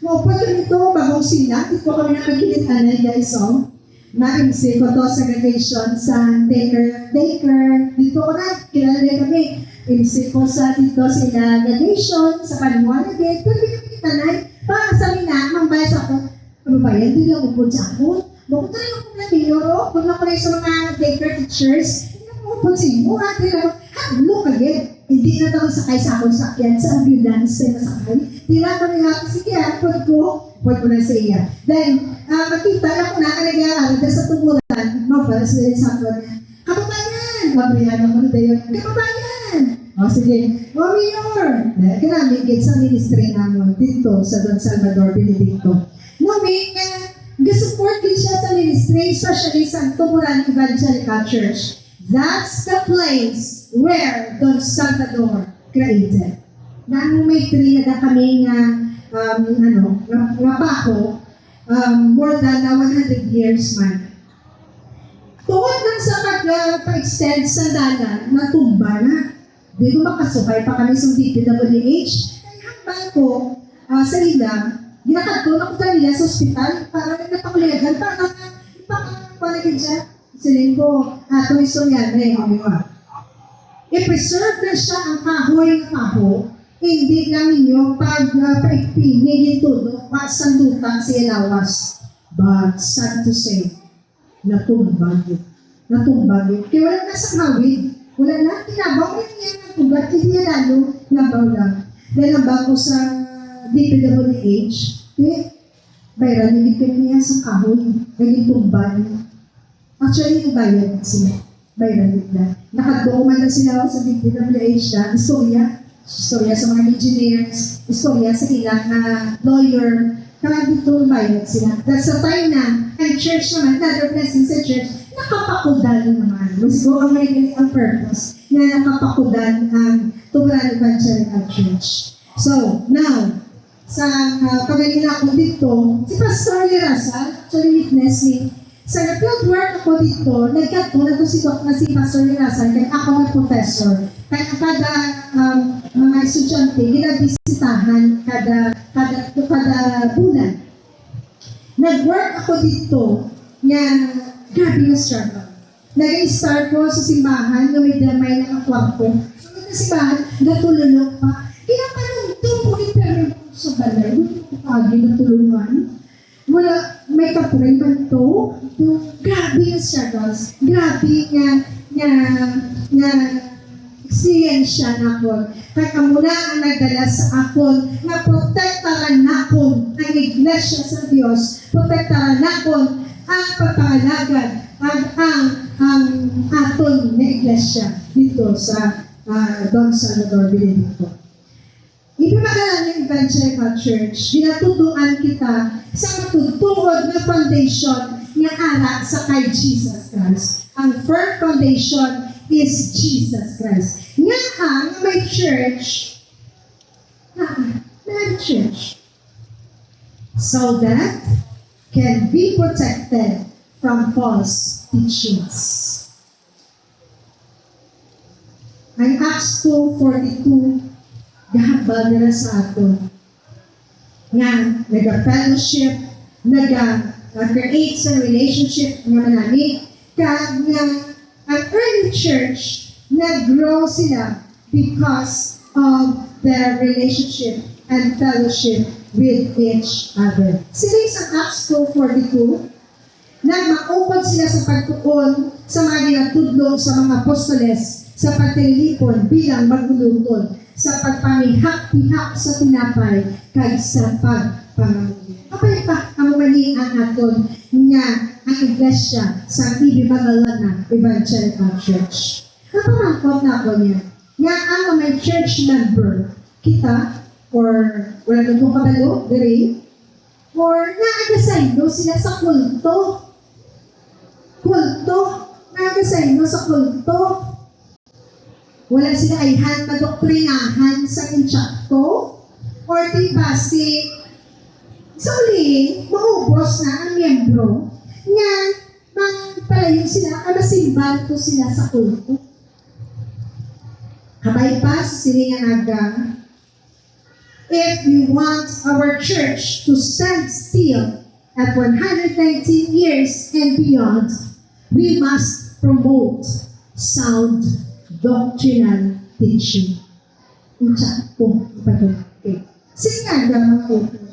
maupod kami ito, bagong sila. Ito kami na magkilitanay, guys, oh. Ma-M C ko to sa graduation sa daycare, daycare. Dito ko na, kilala na kami. M C ko sa dito sa ila graduation, sa Panuan na din. Pero pinakita na, pa sa mina, mambaya sa ako, ano ba yan? Di lang upod sa ako. Bakit na lang ako na mayor, oh? Kung ako na sa mga daycare teachers, di lang upod sa inyo, ha? Di lang, hadlo ka yun. Hindi na daw sakay sa akong sakyan sa ambulance na masakay. Tira ko na nga, sige, ah, pwede ko, pwede ko na sa iya. Then, ah, makita na ko na, ano nga, ah, sa tumuran, mabala sila sa ako niya. Kababayan, Kabrihan ako na dayon. Kababayan! O, sige. O, Mayor! Dahil ka namin, gid sa ministry namon dito sa Don Salvador Benedicto. No, may nga, gasupport din siya sa ministry, especially sa Tuburan Evangelical Church. That's the place where Don Salvador created. Nang may three na kami nga, um, ano, nga, nga baho, um, more than uh, one hundred years man. Tungod lang sa pag-extend sa dalan, natumba na. Di ko makasubay pa kami sa D P W H. Kaya hambal ko uh, sa ila, ginakadto na ko kanila sa ospital para nagkapakuligan para ipakakuha na siya. Siling ko, ato istorya na yung mga. I-preserve na siya ang kahoy nga kaho, hindi lang ninyo pag uh, paigpini yung tulo, masandutan sa ilawas. But sad to say, natumbag yun. Natumbag yun. Kaya wala na sa hawid. Wala na, kinabaw na niya ng ugat, hindi niya lalo nabaw lang. Dahil ang bago sa D P W H, eh, bayran na din niya sa kahoy. Naging tumba niya. Actually, yung bayad sila. Bayad nila. Nakadto man na sila sa D P W H na istorya. Istorya sa mga engineers, istorya sa ilang uh, lawyer. Kaya dito bayad sila. That's the time na ang church naman, another blessing sa church, nakapakudal naman. Mas ko ang may ang purpose na nakapakudal ang Tuburan Evangelical Church. So, now, sa uh, pagalinakon dito, si Pastor Lirasan, actually witness ni, sa nag-field work ako dito, nagkadto na to si Doc na si Pastor Lirasan, kay ako ang professor. Kaya kada um, mga estudyante, ginabisitahan kada, kada, kada bulan. Nag-work ako dito nga grabe na struggle. Nag-start ko sa simbahan nga may damay na kwarto. Sa simbahan, natulunok pa. Kinapanunto ko ni pero sa balay. Hindi ko kagi natulungan. Wala, may katry man to. Ito, grabe yung struggles. Grabe nga, nga, nga eksperyensya nakon. Kay amo na ang nagdala sa akon nga protektaran nakon ang iglesia sa Dios, protektaran nakon ang pagpangalagad ang, ang, ang aton nga iglesia dito sa uh, Don Salvador Benedicto. Ipinadala ng Evangelical Church, ginatutuan kita sa matutungod nga foundation nga ara sa kay Jesus Christ. Ang firm foundation is Jesus Christ. Nga ang may church, na, na church. So that can be protected from false teachings. Ang Acts two forty-two gahambal nila sa aton nga naga-fellowship, naga-create sa relationship nga manami, kag nga ang early church nag-grow sila because of their relationship and fellowship with each other. Sila sa Acts two forty-two, nagmaupod sila sa pagtuon sa mga ginatudlo sa mga apostoles, sa pagtilipon bilang magulutod, sa pagpamihak-pihak sa tinapay, kag sa pagpangamuyo. Apay pa, amo man ni ang aton nga ang iglesia sa Ibimagalanan Evangelical Church. Napamangkot na ako niya, nga ang mga church member, kita, or wala na itong kabalo, diri, or naagasayno sila sa kulto. Kulto, naagasayno sa kulto. Wala sila ayhan madoktrinahan sa insakto, or di ba si sa uli, maubos na ang miyembro nga magpalayo sila, ang masimba to sila sa kulto. Kabay pa sa sini nga aga, if we want our church to stand still at one hundred nineteen years and beyond, we must promote sound doctrinal teaching. Insakto, ipagulati. Sige nga, mga utod.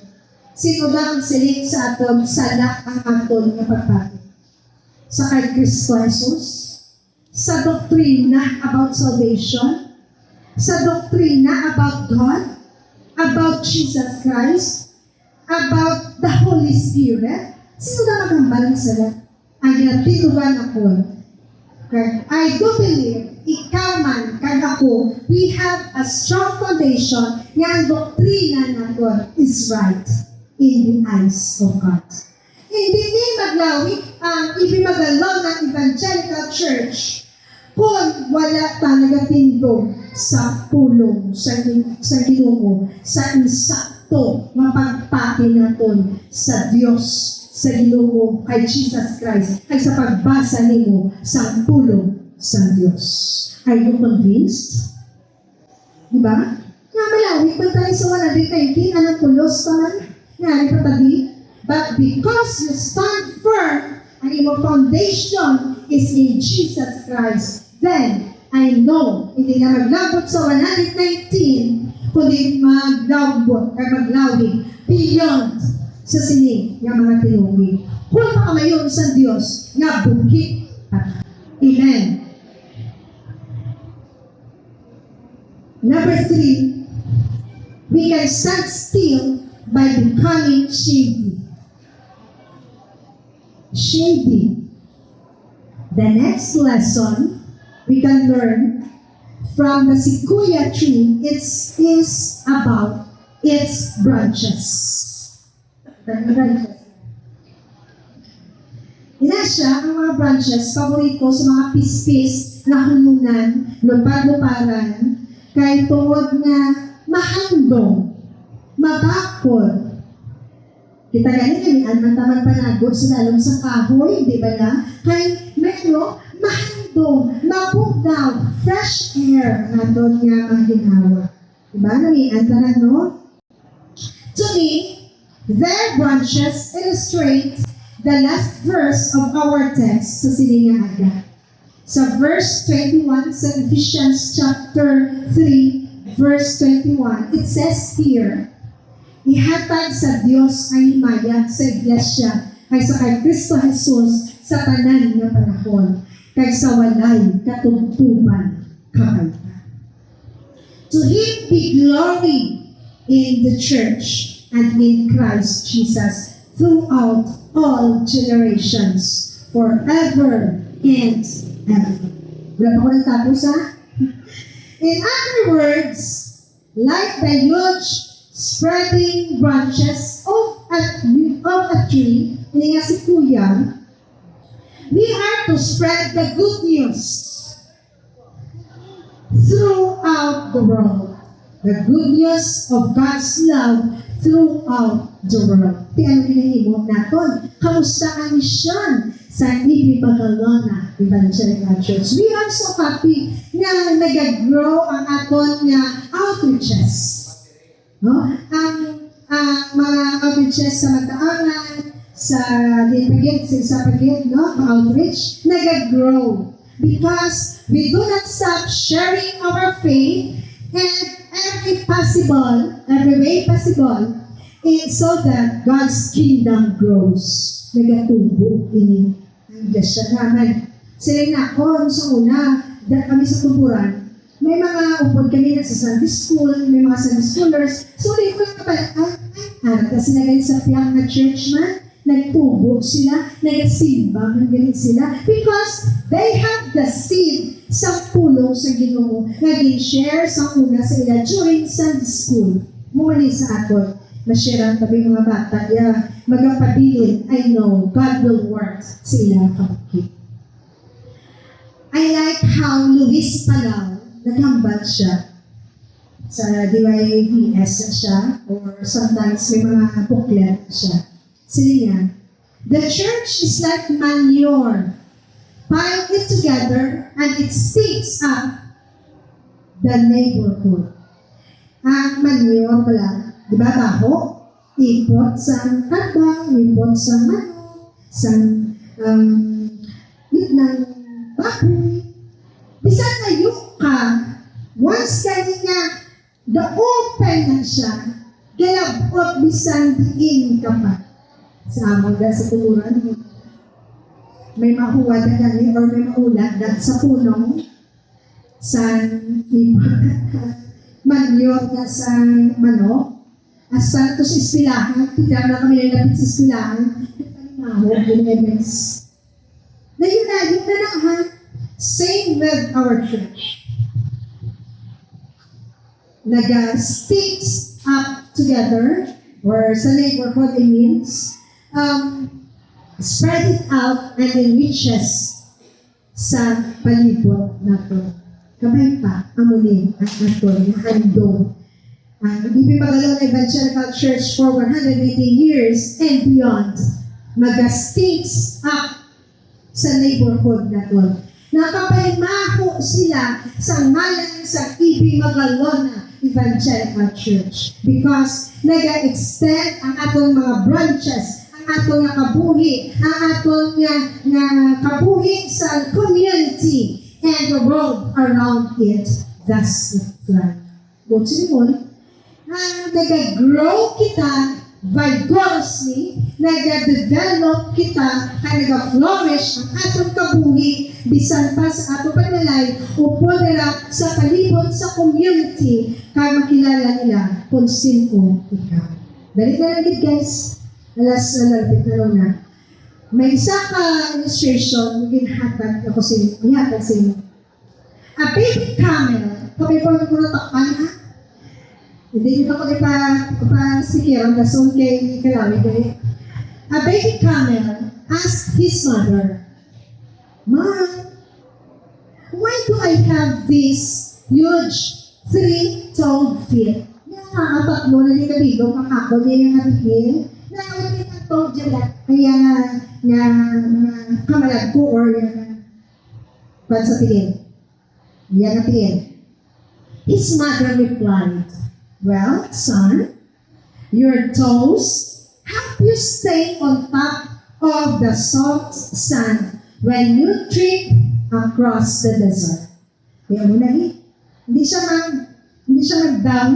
Sino ba ang siling sa aton sala ang aton nga pagpati? Sa kay Kristo Jesus? Sa doktrina about salvation? Sa doktrina about God? About Jesus Christ? About the Holy Spirit? Sino na magambal ang sala? Ang ginatitugan ako, I do believe, ikaw man kag ako, we have a strong foundation nga ang doktrina naton is right in the eyes of God. Hindi ni maglawi ang Ibimagalona Evangelical Church kung wala ta nagatindog sa pulong sa, sa Ginoo, sa insakto nga pagpati naton sa Dios, sa Ginoo, kay Jesus Christ, kag sa pagbasa nimo sa pulong sa Dios. Are you convinced? Di ba? Nga malawi man tayo sa one hundred nineteen, anong pulos pa man? Nga, ano pa tabi? But because you stand firm, ang imong foundation is in Jesus Christ, then I know, hindi na maglabot sa one hundred nineteen, kundi maglabot kag maglawi beyond sa sini nga mga tinuoy. Kung pakamayon sa Dios nga bukit. Amen. Number three, we can stand still by becoming shady. Shady. The next lesson we can learn from the sequoia tree, it's, is about its branches. Ina siya, ang mga branches, paborito sa mga pispis, nahulunan, lupad-luparan, kay tungod nga mahandom, mabakod. Kita gani nga ni Alman taman panagot sa lalom sa kahoy, di ba na? Kay, may ano, mahandom, mabugnaw, fresh air, ang aton nga mga ginhawa. Di ba? Namian tanan, no? To me, their branches illustrate the last verse of our text sa sini nga aga. Sa verse twenty-one sa Ephesians chapter three, verse twenty-one, it says here, "Ihatag sa Dios ang himaya sa iglesia kay sa kay Cristo Jesus sa tanan nga panahon, kag sa walay katubtoban kamay." To him be glory in the church and in Christ Jesus throughout all generations, forever and ever. Wala pa ko nagtapos, ha? In other words, like the huge spreading branches of a, of a tree, ini nga sequoia, we are to spread the good news throughout the world. The good news of God's love throughout the world. Ti ano ginahimo naton? Kamusta ang misyon sa Ibimagalona Evangelical Church? We are so happy nga nag-grow ang aton nga outreaches. No? Ang, ang mga outreaches sa Mataangan, sa Dipagit, sa Isapagit, no? Ang outreach, nag-grow. Because we do not stop sharing our faith and every possible, every way possible, eh, so that God's kingdom grows. Nagatubo ini ang iglesia naman. Sila na ako, sa una, da kami sa Tuburan, may mga upod kami na sa Sunday school, may mga Sunday schoolers. So, ulit ko lang kapag, ah, ah, kasi na sa piyang na church man, nagtubo sila, nagasimba man gani sila. Because they have the seed sa pulong sa Ginoo nga gin-share sa una sa ila during Sunday school. Mao ni sa aton, ma-share ang tabi mga bata, ya, magapabilin, I know, God will work sa ila kabukid. I like how Luis Palau, naghambal siya sa D Y V S siya, or sometimes may mga booklet siya. Sila niya, "The church is like manure. Pile it together and it stinks up the neighborhood." Ang manure pala, di ba, baho? Ipot sa tabang, ipot sa manok, sa, um, itnang baboy. Bisan layo ka, once gani nga ga-open na siya, galabot bisan diin ka pa. Sa amon da sa Tuburan, may mahuwad na gani or may maulat na sa punong sa ipot. Manure na sa manok. Hasta to sa eskwelahan, kita na kami nalapit sa eskwelahan, nagpanimaho, gulemes. Layo-layo na lang, ha? Same with our church. Naga-sticks up together, or sa neighborhood, I mean, um, spread it out and it reaches sa palibot nato. Kabay pa, amo ni ang aton nga handom. Ang Ibig Magalona Evangelical Church for one hundred eighty years and beyond, maga-sticks up sa neighborhood naton. Nakapalimaho sila sa ngalan sa Ibig Magalona Evangelical Church because naga-extend ang atong mga branches, ang atong nga kabuhi, ang atong nga, nga kabuhi sa community and the world around it. Thus, Butson, ah, nag-grow kita vigorously, nag-develop kita, kag nag-flourish ang atong kabuhi, bisan pa sa atong pagmalay, upod dira sa palibot sa community, kag makilala nila kung sin-o ikaw. Dali na lang gid, guys. Alas, alas, na lang na. May isa ka illustration nga ginhatag ako sa inyo, ihatag sa inyo. A baby camel, kami po ang kuno takpan, ha? Hindi niyo ako ipa, ipa sikiran, dason kay Kalawi, dali. A baby camel asked his mother, "Mom, why do I have this huge three-toed feet?" Nga, apat mo na ni kabilog ang ako, di yung natigil. Na, wala yung toed dyan, ah. Kaya nga, nga, mga kamalag ko or yung, ah, kwan sa tingin. Yan ang tingin. His mother replied, "Well, son, your toes help you stay on top of the soft sand when you trip across the desert." Kaya mo na eh. Hindi siya mag, hindi siya mag-down.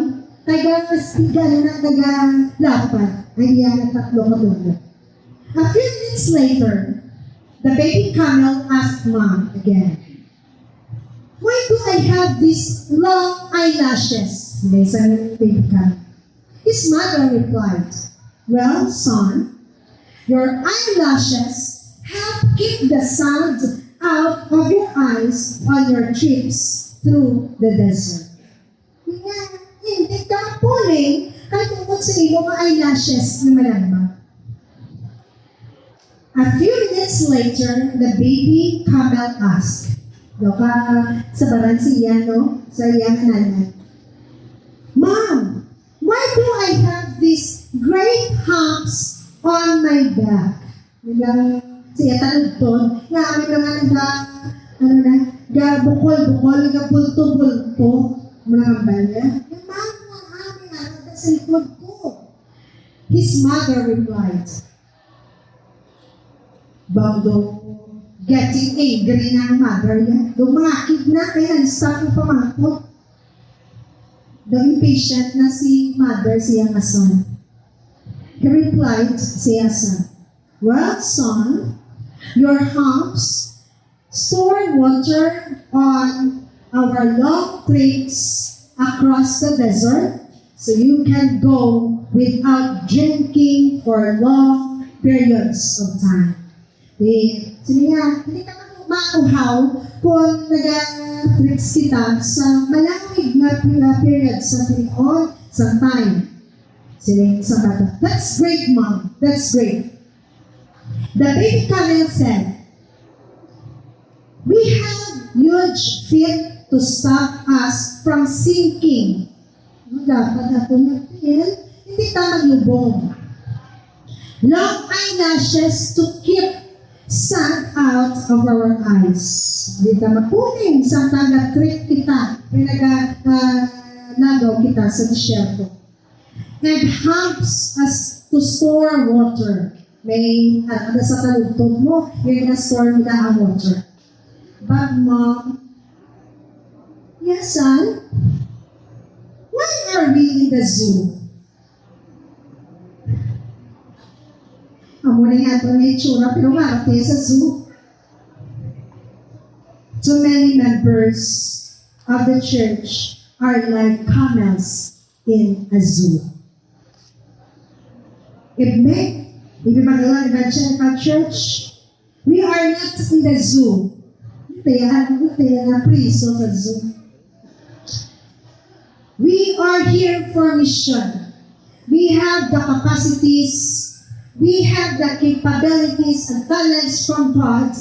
Taga-stigan na, taga-lapad. Ay, yan ang tatlo ka mundo. A few minutes later, the baby camel asked mom again, "Why do I have these long eyelashes?" Hindi sa baby camel. His mother replied, "Well, son, your eyelashes help keep the sand out of your eyes on your trips through the desert." Nga, hindi ka mapuling kay tungod sa imo nga eyelashes nga malagmag. A few minutes later, the baby camel asked, daw ka sa baran siya, no? Sa iyang nanay, "Mom, why do I have these great humps on my back?" Bilang siya taludton, nga may mga nag-, ano na, ga-bukol-bukol, ga-bulto-bulto, mga hambal niya. Yung mga, mga, mga, sa likod ko. His mother replied, Bang do getting angry na ang mother niya. Do makakid na, kaya nag-stop ang pamangkot. Do impatient na si mother siya nga son. He replied siya sa, "Well, son, your humps store water on our long trips across the desert, so you can go without drinking for long periods of time." Di, sini nga, hindi ka ma-, mauhaw kung naga-trips kita sa malawig nga pila period sa tinion, sa time. Sini sa bata, "That's great, mom. That's great." The baby camel said, "We have huge feet to stop us from sinking." Dapat ako magtiil, hindi ta maglubong. "Long eyelashes to keep sand out of our eyes." Hindi ta mapuling sa taga-trip kita, pinaga, ah, nagaw kita sa disyerto. "And humps as to store water." May, ah, ano sa taludtod mo, yung na-store mo na ang water. But mom, "Yes, son? Why are we in the zoo?" Amo na nga ito na itsura, pero nga, ate, sa zoo. Too many members of the church are like camels in a zoo. Ibig, Ibig Magalona Evangelical Church, we are not in the zoo. Kaya, kaya nga priso sa Zoom. We are here for mission. We have the capacities, we have the capabilities and talents from God.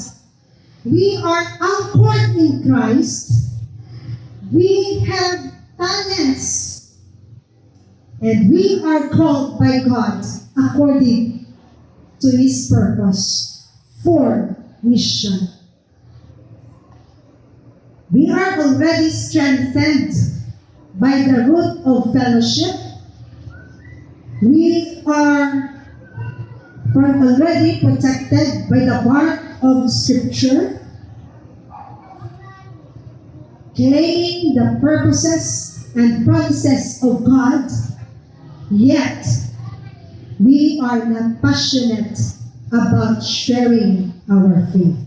We are anchored in Christ. We have talents. And we are called by God according to His purpose for mission. We are already strengthened by the root of fellowship. We are already protected by the bark of Scripture, claiming the purposes and promises of God, yet we are not passionate about sharing our faith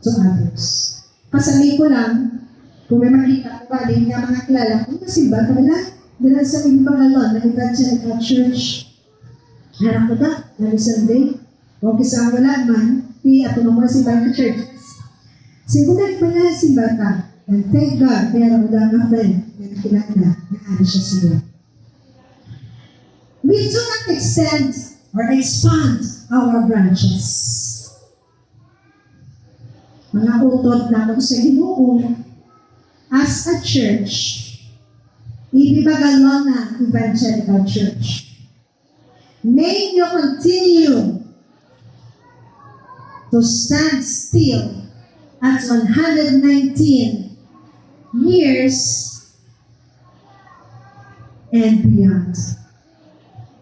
to others. Kasali ko lang, kung may makita ko galing nga mga kilala ko, masimba ka nila, dila sa inyong mga lon na evangelical church. Nara ko da, every Sunday. O kisa wala man, di ato mo mga simba nga churches. Siguro na pala simba ka, and thank God, may alam mo lang na friend, na nakilala, na ano siya siguro. We do not extend or expand our branches. Mga utod naman sa Ginoo, as a church, ibibagal lang na evangelical church. May you continue to stand still at one hundred nineteen years and beyond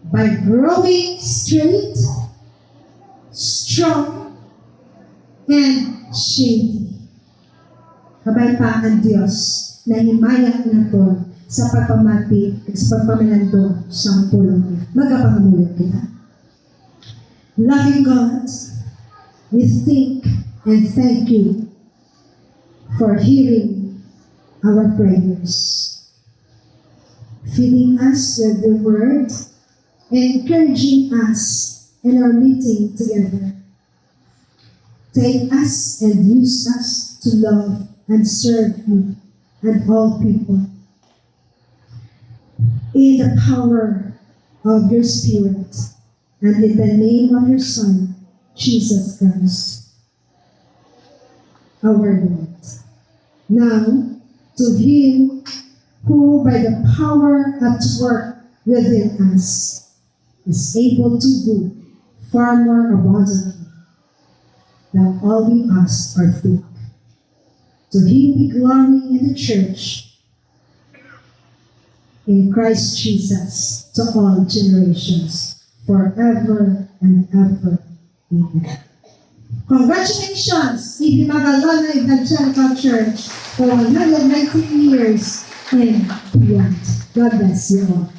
by growing straight, strong, and shady. Kabay pa ang Dios na himaya naton sa pagpamati kag sa pagpamalandong sa pulong niya. Magapangamuyo kita. Loving God, we thank and thank you for hearing our prayers, feeding us with your word, and encouraging us in our meeting together. Take us and use us to love and serve you and all people. In the power of your Spirit and in the name of your Son, Jesus Christ, our Lord. Now, to him who by the power at work within us is able to do far more abundantly than all we ask or think. To him be glory in the church, in Christ Jesus, to all generations, forever and ever. Amen. Congratulations, Ibimagalona Evangelical Church, for one hundred nineteen years and beyond. God bless you all.